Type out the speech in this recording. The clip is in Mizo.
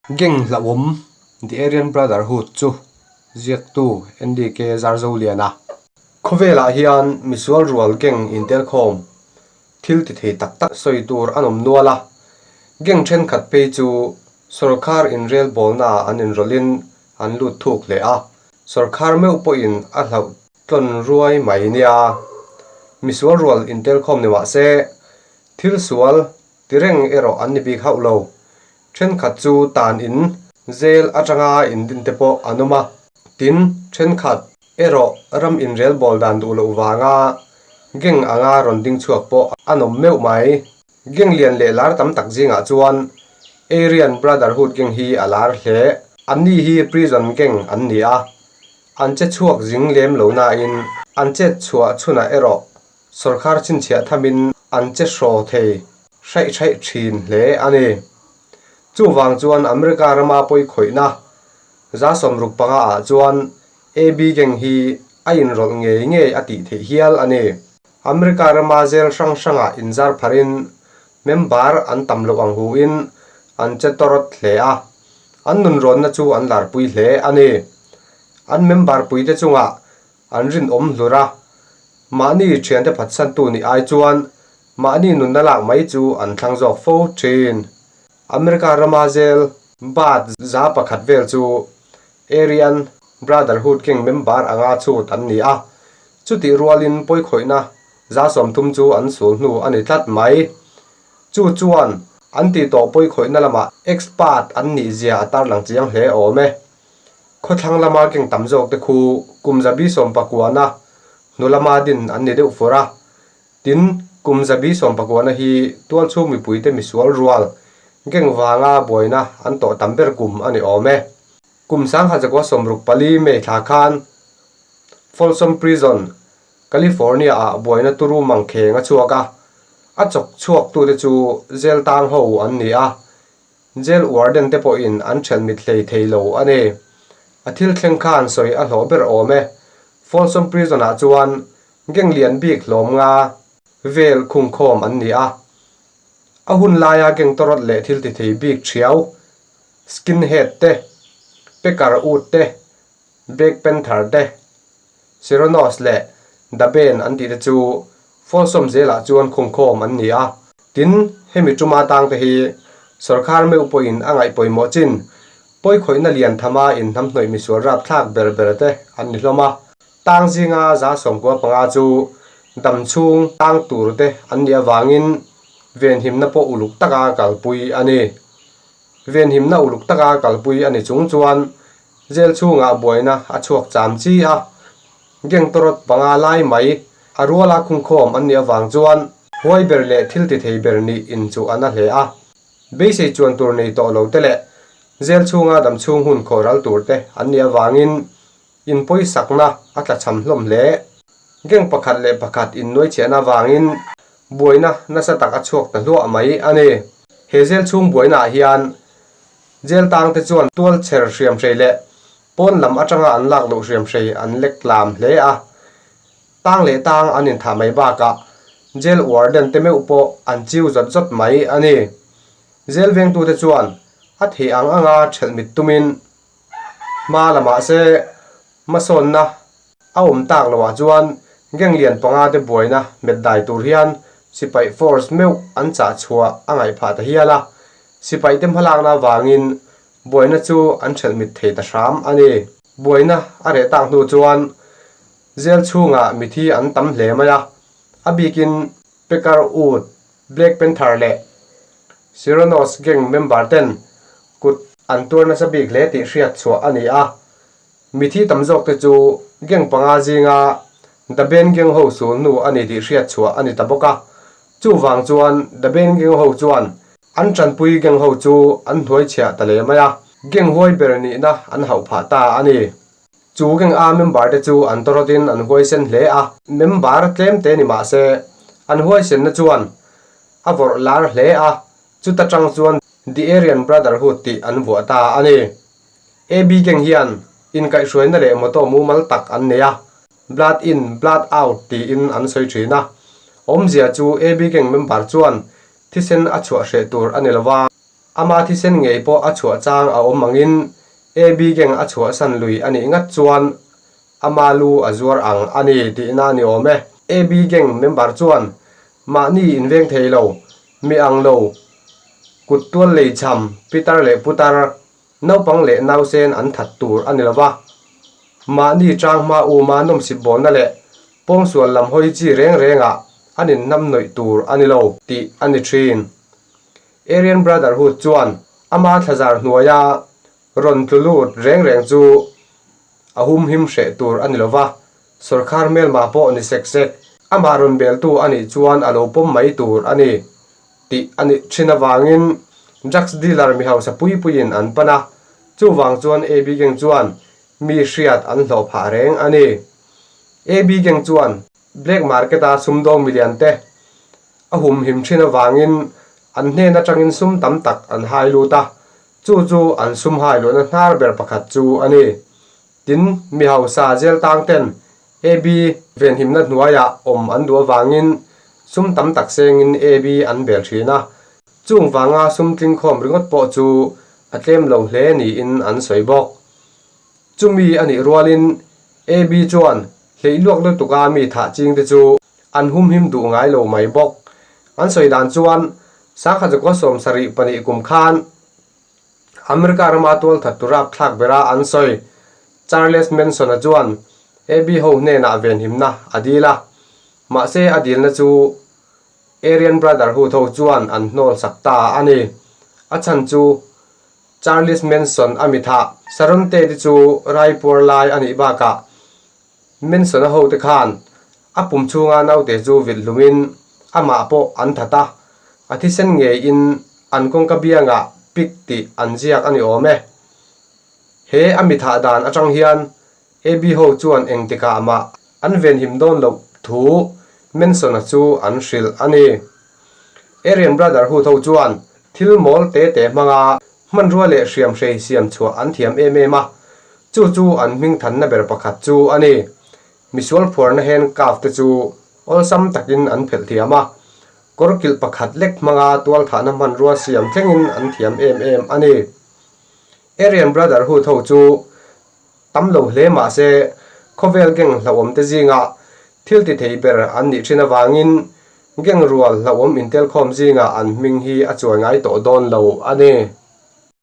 Gang hlauhawm The Aryan Brotherhood chu ziaktu NDK Zarzoliana. Khawvelah hian misual rual gang intelkhawm thil ti thei tak tak sawi tur an awm nual a, gang thenkhat phei chu sawrkar inrelbawlnaah an inrawlhin an lut thuk hle a, sawrkar meuh pawhin a hlauh tlawn ruai mai nia. Misual rual intelkhawm ni mah se thil sual ti reng erawh an ni bik hauh lo. Thenkhat chu tan in zel atanga indin te pawh an awm a, tin thenkhat erawh ram inrel bawl dan duh loh vanga gang anga rawn ding chhuak pawh an awm meuh mai. Gang lian leh lar tam tak zingah chuan Aryan Brotherhood gang hi a lar hle. Anni hi prison gang an ni a, an che chhuak zing lem lo nain an chet chhuah chhunah erawh Sawrkar chhinchhiah thamin an che hraw thei hraih hraih thin hle a ni. Chuvang chuan America rama pawi khawihna 65 ah chuan AB gang hi a inrawlh ngei ngei a tih theih hial a ni. America rama zel hrang hrangah inzar pharin member an tam loh ang huin an che tawrawt hle a, an nunrawnna chu an larpui hle a ni. An member puite chungah An rinawm hlur a, mahni thiante phatsantu nih ai chuan mahni nunna lak mai chu an thlang zawk fo thin. America rama zel bat 100 vel chu Aryan Brotherhood gang member anga chhut an ni a, chutih rualin pawikhawihna 30 chu an sul hnu a ni tlat mai. Chu chuan an tih tawh pawikhawihna lamah expert an nih zia a tarlang chiang hle awm e. Khawthlang lama keng tam zawk te khu kum 79-na hnu lama din an ni deuh fur a. Tin, kum 79-na hi tualchhung mipuite misual rual geng vanga buaina an tawh tam ber kum a ni awm e. Kum 1964 May thla khan Folsom Prison, California-ah buaina turu mangkheng a chhuak a, a chawk chhuaktute chu jail tang ho an ni a. Jail warden te pawhin an ṭhelh mit hlei thei lo a ni. A thil thleng khan sawi a hlawh ber awm e. Folsom Prison ah chuan gang lian bik hlawm nga vel khungkhawm an ni a. A hun laia gang tawrawt leh thil ti thei bik ṭhiau, skinhead te, pecker ut te, Black Panther te, Sironos leh Daben an tih te chu Folsom zelah chuan khungkhawm an ni a. Tin, hemi tuma tang te hi sawrkar meuh pawhin a ngaih pawimawh chin, pawikhawihna lian thama inhnamhnawih misual rapthlak ber ber te an ni hlawm a. Tang zinga 95 chu dam chhung tang tur te an nih avangin venhimna pawh uluk taka kalpui a ni. Venhimna uluk taka kalpui a ni chung chuan Jail chhungah buaina a chhuak cham chi a, gang tawrawt panga lai mai a ruala khungkhawm an nih avang chuan huai ber leh thil ti thei ber nih inchuh a na hle a. Beisei chuan tur nei tawh lo te leh jail chhunga dam chhung hun khawh ral tur te an nih avangin inpawisakna a tlachham hlawm hle. Gang pakhat leh pakhat innuaichhiahna avangin buaina nasa tak a chhuak ta hluah mai a ni. He jail chhung buainaah hian Jail tang te chuan tual chher hriamhrei leh pawn lam atanga an lak loh hriamhrei an lek tlam hle a. Tang leh tang an inthah mai bakah jail warden te meuh pawh an chiu zawt zawt mai a ni. Jail vengtute chuan a theih ang anga thelh mit tumin hma la mah se hmasawnna a awm tak loah chuan gang lian panga te buaina met dai tur hian sipai force meuh an chah chhuah a ngaih phah ta hial a, sipai te hmalakna avangin buaina chu an thelh mit thei ta hram a ni. Buaina a reh tak hnu chuan jail chhungah mithi an tam hle mai a, a bikin Pecker Wood, Black Panther leh Sironos gang member ten kut an tuar nasa bik hle tih hriat chhuah a ni a. Mithi tam zawk te chu gang panga zinga Da Ben Gang ho sul hnu a ni tih hriat chhuah a ni ta bawk a. Chuvang chuan Da Ben Gang ho chuan an tanpui gang ho chu an hnuai chhiah ta leh mai a, gang huai ber nihna an hauh phah ta a ni. Chu gang a member te chu an tawrawtin an huaisen hle a, member tlem te ni mah se an huaisenna chuan a vawrh lar hle a, chuta tang chuan The Aryan Brotherhood tih an vuah ta a ni. AB gang hian inkaihhruaina leh motto mumal tak an nei a, Blood in, blood out tiin an sawi thin a. Awmzia chu AB gang member chuan thisen a chhuah hreh tur a ni lo va. Ama thisen ngei pawh a chhuah chang a awm angin AB gang a chhuahsan lui a nih ngat chuan ama lu a zuar ang a ni tihna a ni awm e. AB gang member chuan mahni inveng thei lo, mi ang lo, kut tual lei cham, pitar leh putar, naupang leh nausen an that tur a ni lo va. Mahni tang hma uma nawmsip bawlna leh pawngsual lam hawi chi reng rengah an inhnam nawih tur a ni lo tih a ni thin. Aryan Brotherhood chuan ama thlazar hnuaia rawn tlu lut reng reng chu a humhim hreh tur a ni lo va, sawrkar hmelma pawh ni sek sek, amah rawn beltu a nih chuan a lo pawm mai tur a ni tih a nih thin avangin drugs dealer mi hausa pui puiin an pan a, chuvang chuan AB Gang chuan mi hriat an hlawh phah reng a ni. AB Gang chuan black market-a sumdawng milian te a humhim thin avangin an hnen atangin sum tam tak an hai lut a, chu chu an sum hai luhna hnar ber pakhat chu a ni. Tin, mi hausa jail tang ten AB venhimna hnuaiah awm an duh avangin sum tam tak sengin AB an bel thin a, chung vanga sum tlingkhawm ringawt pawh chu a tlem lo hle niin an sawi bawk. Chumi a nih rualin AB chuan hleihluak lutuka mi thah chingte chu an humhim duh ngai lo mai bawk. An sawi dan chuan Sangha Zakua 72 kum khan America rama tualthat tu rapthlak bera an sawi Charles Manson-a chuan AB ho hnenah venhimna a dil a, mahse a dilna chu Aryan Brotherhood ho chuan an hnawl sak ta a ni. A chhan chu Charles Manson a mi thah. Sharon Tate chu raipuar lai a nih bakah Manson-a hote khan a pum chhunga naute chu vilh hlumin amah pawh an that a, a thisen ngeiin an kawngka biangah pik tih an ziak a ni awm e. He a mi thah dan atang hian AB ho chuan engtikah mah an venhim dawn loh thu Manson-a chu an hrilh a ni. Aryan Brotherhood ho chuan thil mawl te te hmanga hmanrua leh hriamhrei siam chhuah an thiam em em a, chu chu an hming thanna ber pakhat chu a ni. Misual phuarna handcuff te chu awlsam takin an phelh thiam a, kawr kilh pakhat lek hmanga tualthahna hmanrua siam thlengin an thiam em em a ni. Aryan Brotherhood ho chu Tam lo hle mah se, khawvel gang hlauhawm te zingah thil ti thei ber an nih thin avangin gang rual hlauhawm intelkhawm zingah an hming hi a chuai ngai tawh dawn lo a ni.